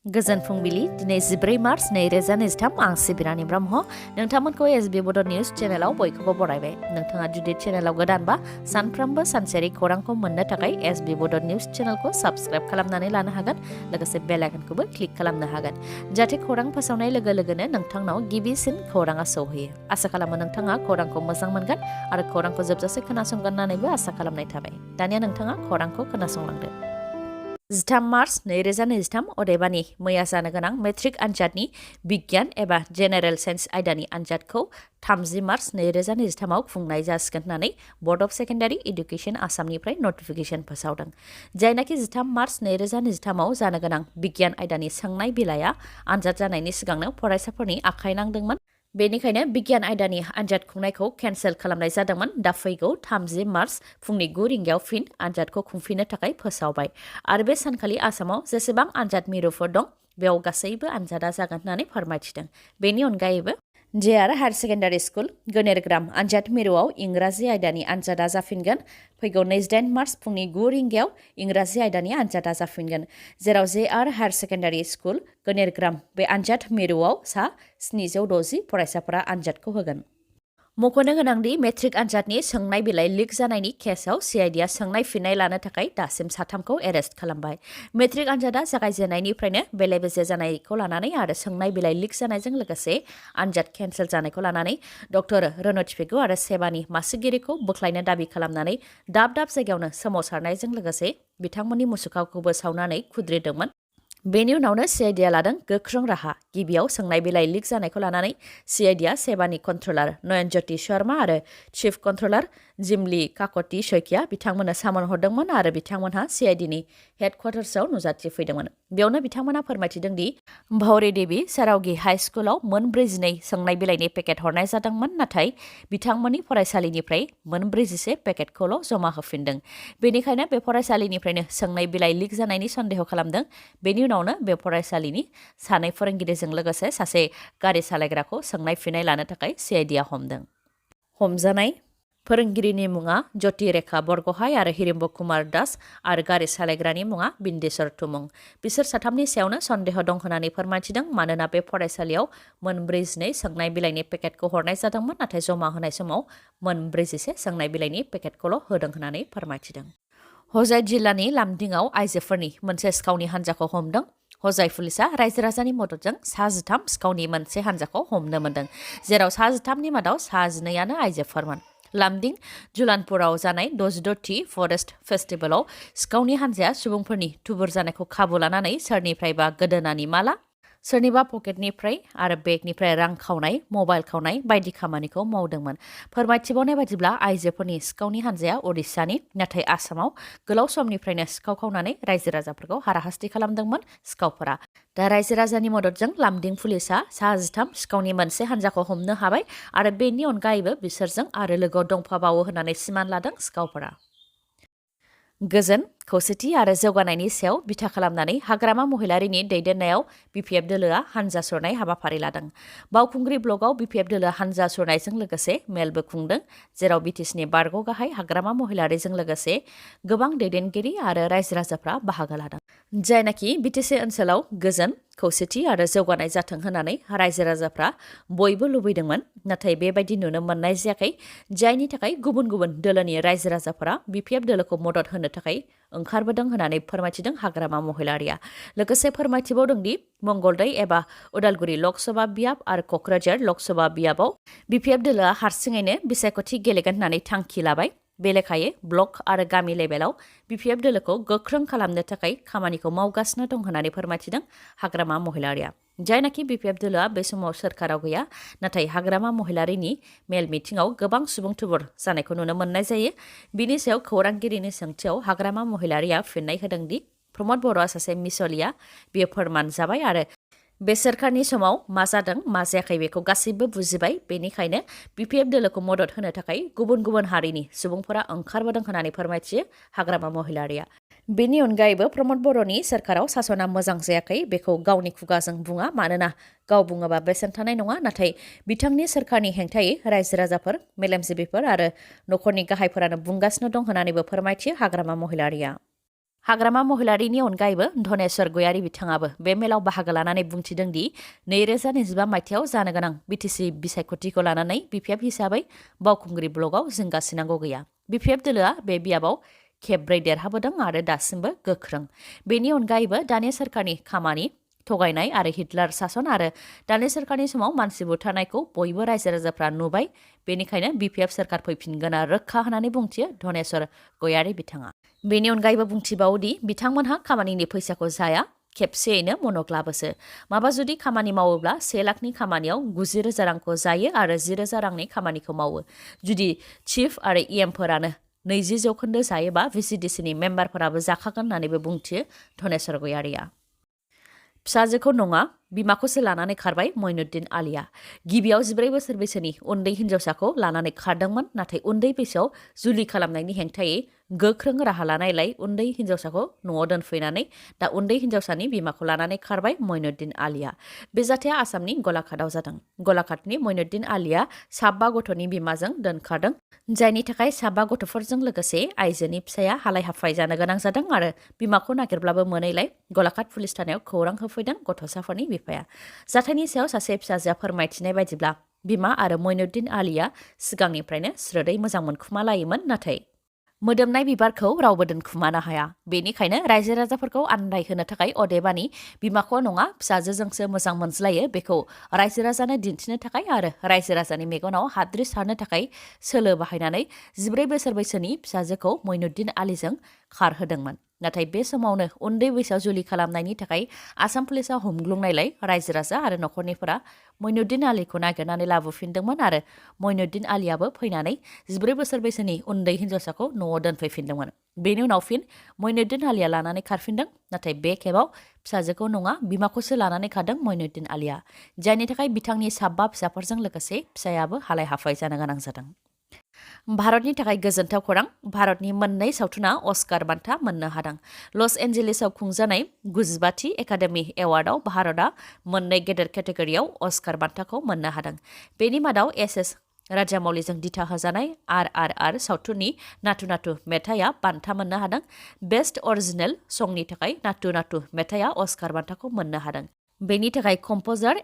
गोजोन फुंबिलि दिनै 14 मार्च 2023 आं सिबिरानि ब्रह्म नोंथांमोनखौ SB Bodo News चेनेलाव बयखौबो बरायबाय। नोंथाङा जुदि चेनेलाव गोदानबा सानफ्रोमबो सानसेयारि खौरांखौ मोननो थाखाय SB Bodo News चेनेलखौ साबस्क्राइब खालामनानै लानो हागोन, लोगोसे बेल आइकनखौबो क्लिक खालामनो हागोन जाहाथे खौरां फोसावनाय लोगो लोगोनो नोंथांनाव गिबिसिन खौराङा सौहैयो। आसा खालामो नोंथाङा खौरांखौ मोजां मोनगोन आरो खौरांखौ जोबजासे खोनासंगोन होननानैबो आसा खालामनाय थाबाय। दानिया नोंथाङा खौरांखौ खोनासंलांदो। 13 मार्च 2023 अदेबानि मैया जानो गोनां मेट्रिक आनजादनि बिगियान एबा जेनेरेल साइन्स आयदानि आनजादखौ 30 मार्च 2023 आव खुंनाय जासिगोन होननानै बर्ड अफ सेकेन्डारि एडुकेसन आसामनिफ्राय नटिफिकेसन फोसावदों। जायनाखि 13 मार्च 2023 आव जानो गोनां बिगियान आयदानि सोंनाय बिलाइया आनजाद जानायनि सिगांनो फरायसाफोरनि आखाइ नांदोंमोन। बेनिखायनो बिगियान आयदानि आनजाद खुंनायखौ केन्सेल खालामनाय जादोंमोन। दा फैगौ 30 मार्च फुंनि 9 रिंगायाव फिन आनजादखौ खुंफिननो थाखाय फोसावबाय आरो बे सानखालि आसामाव जेसेबां आनजाद मिरुफोर दं बेयाव गासैबो आनजादा जागोन होननानै फोरमायथिदों। बेनि अनगायैबो JR हायर सेकेन्डारि स्कुल गोनेरग्राम आनजाद मिरुआव इंराजि आयदानि आनजादा जाफिनगोन। फैगौ 28 मार्च फुंनि 9 रिंगायाव इंराजि आयदानि आनजादा जाफिनगोन, जेराव JR हायर सेकेन्डारि स्कुल गोनेरग्राम बे आनजाद मिरुआव सा 760 फरायसाफोरा आनजादखौ होगोन। मख'नो गोनांदि मेट्रिक आनजादनि सोंनाय बिलाइ लिक जानायनि केसआव CIDआ सोंनाय फिननाय लानो थाखाय दासिम 3खौ एरेस्ट खालामबाय। मेट्रिक आनजादा जागायजेननायनिफ्रायनो बेले बेजे जानायखौ लानानै आरो सोंनाय बिलाइ लिक जानायजों लोगोसे आनजाद केन्सेल जानायखौ लानानै डक्टर रनोत्सपेगु आरो सेबानि मासिगिरिखौ बोख्लायनो दाबि खालामनानै दाब दाब जायगायावनो सोमावसारनायजों लोगोसे बिथांमोननि मुसुखाखौबो सावनानै खुद्रिदोंमोन। बेनि उनावनो CIDआ लादों गोख्रों राहा। गिबियाव सोंनाय बिलाइ लिक जानायखौ लानानै CIDआ सेबानि कन्ट्रलार नयन ज्योति शर्मा आरो चिफ कन्ट्रलार जिमली काकति शइकिया बिथांमोननो सामोन हरदोंमोन आरो बिथांमोनहा CIDनि हेडक्वार्टार्सआव नुजाथिफैदोंमोन। बेयावनो बिथांमोनहा फोरमायथिदों दि भावरे देवी सारावगी हाई स्कुलाव मोन 42 सोंनाय बिलाइनि पेकेट हरनाय जादोंमोन, नाथाय बिथांमोननि फरायसालिनिफ्राय मोन 46 पेकेटखौल' जमा होफिनदों। बेनिखायनो बे फरायसालिनिफ्रायनो सोंनाय बिलाइ लिक जानायनि सन्देह खालामदों। बेनि उनावनो बे फरायसालिनि सानै फोरोंगिरिजों लोगोसे सासे गारि सालायग्राखौ सोंनाय फिननाय लानो थाखाय CIDआ हमदों। हमजानाय फोरोंगिरिनि मुङा ज्योति रेखा बरग'हाय आरो हिरिम्ब कुमार दास आरो गारि सालायग्रानि मुङा बिन्देश्वर तुमुं। बिसोर साथामनि सायावनो सन्देह दं होननानै फोरमायथिदों, मानोना बे फरायसालियाव मोन 42 सोंनाय बिलाइनि पेकेटखौ हरनाय जादोंमोन, नाथाय जमा होनाय समाव मोन 46 सोंनाय बिलाइनि पेकेटखौल' होदों होननानै फोरमायथिदों। हजाइ जिल्लानि लामदिंआव आइजोफोरनि मोनसे सिखावनि हान्जाखौ हमदों। हजाइ पुलिसआ रायजो राजानि मददजों 13 सिखावनि मोनसे हान्जाखौ हमनो मोन्दों, जेराव 13नि मादाव 12आनो आइजोफोरमोन। लामदिं जुलानपुराव जानाय 62थि फरेस्ट फेस्टिभेलाव सिखावनि हान्जाया सुबुंफोरनि थुबुर जानायखौ खाबु लानानै सोरनिफ्रायबा गोदोनानि माला, सोरनिबा पकेटनिफ्राय आरो बेगनिफ्राय रां खावनाय, मबाइल खावनाय बायदि खामानिखौ मावदोंमोन। फोरमायथिबावनाय बायदिब्ला आइजोफोरनि सिखावनि हान्जाया ओडिशानि, नाथाय आसामाव गोलाव समनिफ्रायनो सिखाव खावनानै रायजो राजाफोरखौ हाराहास्ति खालामदोंमोन। सिखावफोरा दा रायजो राजानि मददजों लामदिं पुलिसआ 13 सिखावनि मोनसे हान्जाखौ हमनो हाबाय आरो बेनि अनगायैबो बिसोरजों आरो लोगोआव दंफाबावो होननानै सिमान लादों सिखावफोरा। गोजोन, खौसेथि आरो जौगानायनि सायाव बिथा खालामनानै हाग्रामा महिलारिनि दैदेननायाव BPF दोलोआ हान्जा सुरनाय हाबाफारि लादों। बावखुंग्रि ब्लकआव BPF दोलोआ हान्जा सुरनायजों लोगोसे मेलबो खुंदों, जेराव BTCनि बारग' गाहाय हाग्रामा महिलारिजों लोगोसे गोबां दैदेनगिरि आरो रायजो राजाफ्रा बाहागो लादों। जायनाखि BTC ओनसोलाव गोजोन, खौसेथि आरो जौगानाय जाथों होननानै रायजो राजाफ्रा बयबो लुबैदोंमोन, नाथाय बेबायदि नुनो मोननाय जायाखै, जायनि थाखाय गुबुन गुबुन दोलोनि रायजो राजाफोरा BPF दोलोखौ मदद होनो थाखाय ओंखारबोदों होननानै फोरमायथिदों हाग्रामा महिलारिया। लोगोसे फोरमायथिबावदों दि मंगलदै एबा उदालगुरि लकसभा बियाब आरो क'क्राझार लकसभा बियाबाव BPF दोलोआ हारसिङैनो बिसायख'थि गेलेगोन होननानै थांखि लाबाय। बे लेखायै ब्लक आरो गामि लेभेलाव BPF दोलोखौ गोख्रों खालामनो थाखाय खामानिखौ मावगासिनो दं होननानै फोरमायथिदों हाग्रामा महिलारिया। जायनाखि BPF दोलोआ बे समाव सोरखाराव गैया, नाथाय हाग्रामा महिलारिनि मेल मिटिंआव गोबां सुबुं थुबुर जानायखौ नुनो मोननाय जायो। बिनि सायाव खौरांगिरिनि सोंथियाव हाग्रामा महिलारिया फिननाय होदों दि प्रमद बर'आ सासे मिसलिया, बेयो फोरमान जाबाय आरो बे सोरखारनि समाव मा जादों मा जायाखै बेखौ गासैबो बुजिबाय। बेनिखायनो BPF दोलोखौ मदद होनो थाखाय गुबुन गुबुन हारिनि सुबुंफोरा ओंखारबोदों होननानै फोरमायथियो हाग्रामा महिलारिया। बेनि अनगायैबो प्रमद बर'नि सोरखाराव सासना मोजां जायाखै बेखौ गावनि खुगाजों बुङा, मानोना गाव बुङाबा बेसेन थानाय नङा, नाथाय बिथांनि सोरखारनि हेंथायै रायजो राजाफोर, मेलेमजिबिफोर आरो नखरनि गाहायफोरानो बुंगासिनो दं होननानैबो फोरमायथियो हाग्रामा महिलारिया। हाग्रामा महिलारिनि अनगायैबो धनेश्वर गयारि बिथाङाबो बे मेलाव बाहागो लानानै बुंथिदों दि 2025 मायथाइयाव जानो गोनां बिटिसि बिसायख'थिखौ लानानै बिपिएफ हिसाबै बावखुंग्रि ब्लकआव जिंगासिनांगौ गैया। बिपिएफ दोलोआ बे बियाबाव खेबब्रै देरहाबोदों आरो दासिमबो गोख्रों। बेनि अनगायैबो दानि सोरखारनि खामानि थगायनाय आरो हिटलार सासन आरो दानि सोरखारनि समाव मानसि बुथारनायखौ बयबो रायजो राजाफ्रा नुबाय। बेनिखायनो बिपिएफ सोरखार फैफिनगोना रोखा होननानै बुंथियो धनेश्वर गयारि बिथाङा। बेनि अनगायैबो बुंथिबावोदि बिथांमोनहा खामानिनि फैसाखौ जाया, खेबसेयैनो मनक लाबोसो। माबा जुदि खामानि मावोब्ला 1 लाखनि खामानियाव 90,000 रांखौ जायो आरो 10,000 रांनि खामानिखौ मावो। जुदि चिफ आरो इएमफोरानो 20% जायोबा भिसिडिसिनि मेम्बारफोराबो जाखागोन होननानैबो बुंथियो धनेश्वर गयारिया। फिसाजोखौ नङा बिमाखौसो लानानै खारबाय मइनुद्दिन आलीआ। गिबियाव 14 बोसोर बैसोनि उन्दै हिन्जावसाखौ लानानै खारदोंमोन, नाथाय उन्दै बैसोआव जुलि खालामनायनि हेंथायै गोख्रों राहा लानायलाय उन्दै हिन्जावसाखौ न'आव दोनफैनानै दा उन्दै हिन्जावसानि बिमाखौ लानानै खारबाय मइनुद्दिन आलीआ। बे जाथाया आसामनि गलाघाटआव जादों। गलाघाटनि मइनुद्दिन आलीआ 7 गथ'नि बिमाजों दोनखारदों, जायनि थाखाय 7 गथ'फोरजों लोगोसे आइजोनि फिसाया हालाय हाफाय जानो गोनां जादों आरो बिमाखौ नागिरब्लाबो मोनैलाय गलाघाट पुलिस थानायाव खौरां होफैदों गथ'साफोरनि बिफाया। जाथायनि सायाव सासे फिसाजोआ फोरमायथिनाय बायदिब्ला बिमा आरो मइनुद्दिन आलीआ सिगांनिफ्रायनो स्रोदै मोजां मोनखुमा लायोमोन, नाथाय मोदोमनाय बिबारखौ रावबो दोनखुमानो हाया। बेनिखायनो रायजो राजाफोरखौ आन्दायहोनो थाखाय अदेबानि बिमाखौ नङा फिसाजोजोंसो मोजां मोनज्लायो बेखौ रायजो राजानो दिन्थिनो थाखाय आरो रायजो राजानि मेगनाव हाद्रि सारनो थाखाय सोलो बाहायनानै 14 बोसोर बैसोनि फिसाजोखौ मइनुद्दिन आलीजों खारहोदोंमोन। नाथाय बे समावनो उन्दै बैसोआव जुलि खालामनायनि थाखाय आसाम पुलिसा हमग्लुंनायलाय रायजो राजा आरो नखरनिफोरा मइनुद्दिन आलीखौ नागिरनानै लाबोफिनदोंमोन आरो मइनुद्दिन आलीआबो फैनानै 14 बोसोर बैसोनि उन्दै हिन्जावसाखौ न'आव दोनफैफिनदोंमोन। बेनि उनाव फिन मइनुद्दिन आलीआ लानानै खारफिनदों, नाथाय बे खेबाव फिसाजोखौ नङा बिमाखौसो लानानै खारदों मइनुद्दिन आलीआ, जायनि थाखाय बिथांनि 7 फिसाफोरजों लोगोसे फिसायाबो हालाय हाफाय जानो गोनां जादों। भारतनि थाखाय गोजोनथाव खौरां, भारतनि मोननै सावथुना अस्कार बान्था मोननो हादों। लस एन्जेलिसआव खुंजानाय 95थि एकाडेमि एवार्डआव भारतआ मोननै गेदेर केटेगरियाव अस्कार बान्थाखौ मोननो हादों। बेनि मादाव एस राजामौलीजों दिथा होजानाय RRR सावथुननि नाथु नाथु मेथाइया बान्था मोननो हादों। बेस्ट अरिजिनेल संनि थाखाय नाथु नाथु मेथाइया अस्कार बान्थाखौ मोननो हादों। बेनि थाखाय कम्प'जार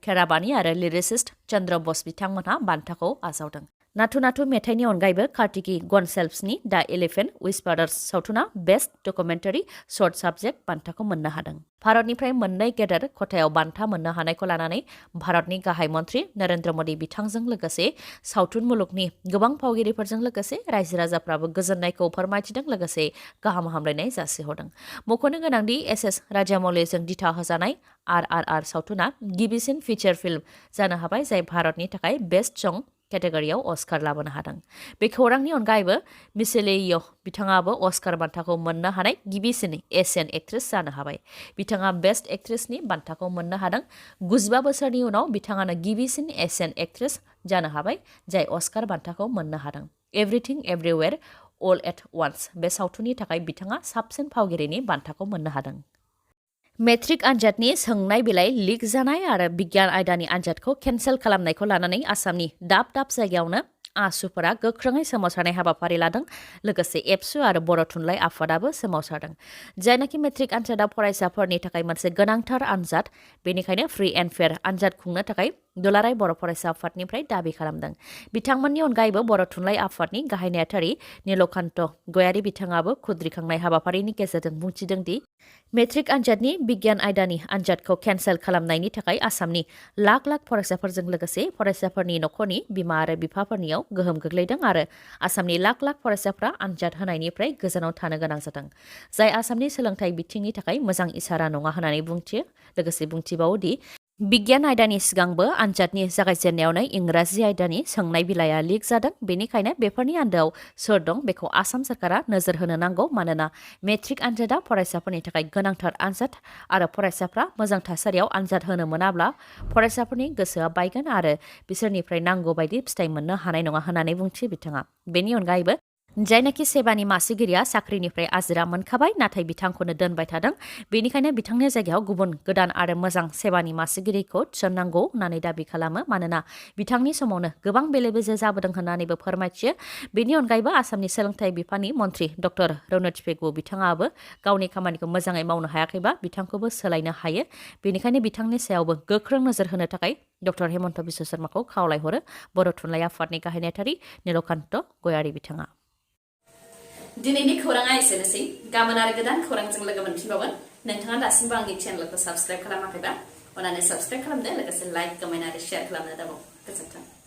केराबानी आरो लिरिसिस्ट चन्द्र बस बिथांमोनहा बान्थाखौ आजावदों। नाथु नाथु मेथाइनि अनगायैबो कार्तिकी गनसेल्भ्सनि दा एलिफेन्ट विस्पारार्स सावथुना बेस्ट डकुमेन्टारि शर्ट साबजेक्ट बान्थाखौ मोननो हादों। भारतनिफ्राय मोननै गेदेर खथायाव बान्था मोननो हानायखौ लानानै भारतनि गाहाय मन्त्रि नरेन्द्र मोदी बिथांजों लोगोसे सावथुन मुलुगनि गोबां फावगिरिफोरजों लोगोसे रायजो राजाफ्राबो गोजोननायखौ फोरमायथिदों, लोगोसे गाहाम हामलायनाय जासिहरदों। मख'नो गोनांदि एस राजामौलीजों दिथा होजानाय RRR सावथुना गिबिसिन फिचार फिल्म जानो हाबाय जाय भारतनि थाखाय बेस्ट सं केटेगरियाव अस्कार लाबोनो हादों। बे खौरांनि अनगायैबो मिसेलेय बिथाङाबो अस्कार बान्थाखौ मोननो हानाय गिबिसिन एसियान एक्ट्रेस जानो हाबाय। बिथाङा बेस्ट एक्ट्रेसनि बान्थाखौ मोननो हादों। 95 बोसोरनि उनाव बिथाङानो गिबिसिन एसियान एक्ट्रेस जानो हाबाय जाय अस्कार बान्थाखौ मोननो हादों। Everything everywhere all at once बे सावथुननि थाखाय बिथाङा साबसिन फावगिरिनि बान्थाखौ मोननो हादों। मेट्रिक आनजादनि सोंनाय बिलाइ लिक जानाय आरो बिगियान आयदानि आनजादखौ केन्सेल खालामनायखौ लानानै आसामनि दाब दाब जायगायावनो आसुफोरा गोख्रोङै सोमावसारनाय हाबाफारि लादों। लोगोसे एबसु आरो बर' थुनलाइ आफादाबो सोमावसारदों। जायनाखि मेट्रिक आनजादा फरायसाफोरनि थाखाय मोनसे गोनांथार आनजाद, बेनिखायनो फ्रि एन्ड फेयार आनजाद खुंनो थाखाय दुलाराय बर' फरायसा आफादनिफ्राय दाबि खालामदों। बिथांमोननि अनगायैबो बर' थुनलाइ आफादनि गाहाय नेहाथारि नीलकान्त गयारि बिथाङाबो खुद्रिखांनाय हाबाफारिनि गेजेरजों बुंथिदों दि मेट्रिक आनजादनि बिगियान आयदानि आनजादखौ केन्सेल खालामनायनि थाखाय आसामनि लाख लाख फरायसाफोरजों लोगोसे फरायसाफोरनि नखरनि बिमा आरो बिफाफोरनियाव गोहोम गोग्लैदों आरो आसामनि लाख लाख फरायसाफ्रा आनजाद होनायनिफ्राय गोजानाव थानो गोनां जादों, जाय आसामनि सोलोंथाइ बिथिंनि थाखाय मोजां इसारा नङा होननानै बुंथियो। लोगोसे बुंथिबावोदि बिगियान आयदानि सिगांबो आनजादनि जागायजेननायावनो इंराजि आयदानि सोंनाय बिलाइया लिक जादों। बेनिखायनो बेफोरनि आन्दोआव सोर दं बेखौ आसाम सरकारा नोजोर होनो नांगौ, मानोना मेट्रिक आनजादा फरायसाफोरनि थाखाय गोनांथार आनजाद आरो फरायसाफ्रा मोजां थासारियाव आनजाद होनो मोनाब्ला फरायसाफोरनि गोसोआ बायगोन आरो बिसोरनिफ्राय नांगौ बायदि फिथाइ मोननो हानाय नङा होननानै बुंथियो बिथाङा। बेनि अनगायैबो जायनाखि सेबानि मासिगिरिया साख्रिनिफ्राय आजिरा मोनखाबाय नाथाय बिथांखौनो दोनबाय थादों बेनिखायनो बिथांनि जायगायाव गुबुन गोदान आरो मोजां सेबानि मासिगिरिखौ थिसननांगौ होननानै दाबि खालामो मानोना बिथांनि समावनो गोबां बेले-बेजे जाबोदों होननानैबो फोरमायथियो। बेनि अनगायैबो आसामनि सोलोंथाइ बिफाननि मन्थ्रि डक्टर रनोज पेगु बिथाङाबो गावनि खामानिखौ मोजाङै मावनो हायाखैबा बिथांखौबो सोलायनो हायो। बेनिखायनो बिथांनि सायावबो गोख्रों नोजोर होनो थाखाय डक्टर हेमन्त बिश्व शर्माखौ खावलायहरो बर' थुनलाइ आफादनि गाहाय नेहाथारि नीलकान्त गयारी बिथाङा। दिनैनि खौराङा एसेनोसै गाबोन आरो गोदान खौरांजों लोगो मोनफिनबावगोन। नोंथाङा दासिमबो आंनि चेनेलखौ साबस्क्राइब खालामाखैबा अन्नानै साबस्क्राइब खालामदो लोगोसे लाइक कमेन्ट आरो शेयार खालामनो दाबाव। गोजोन्थों।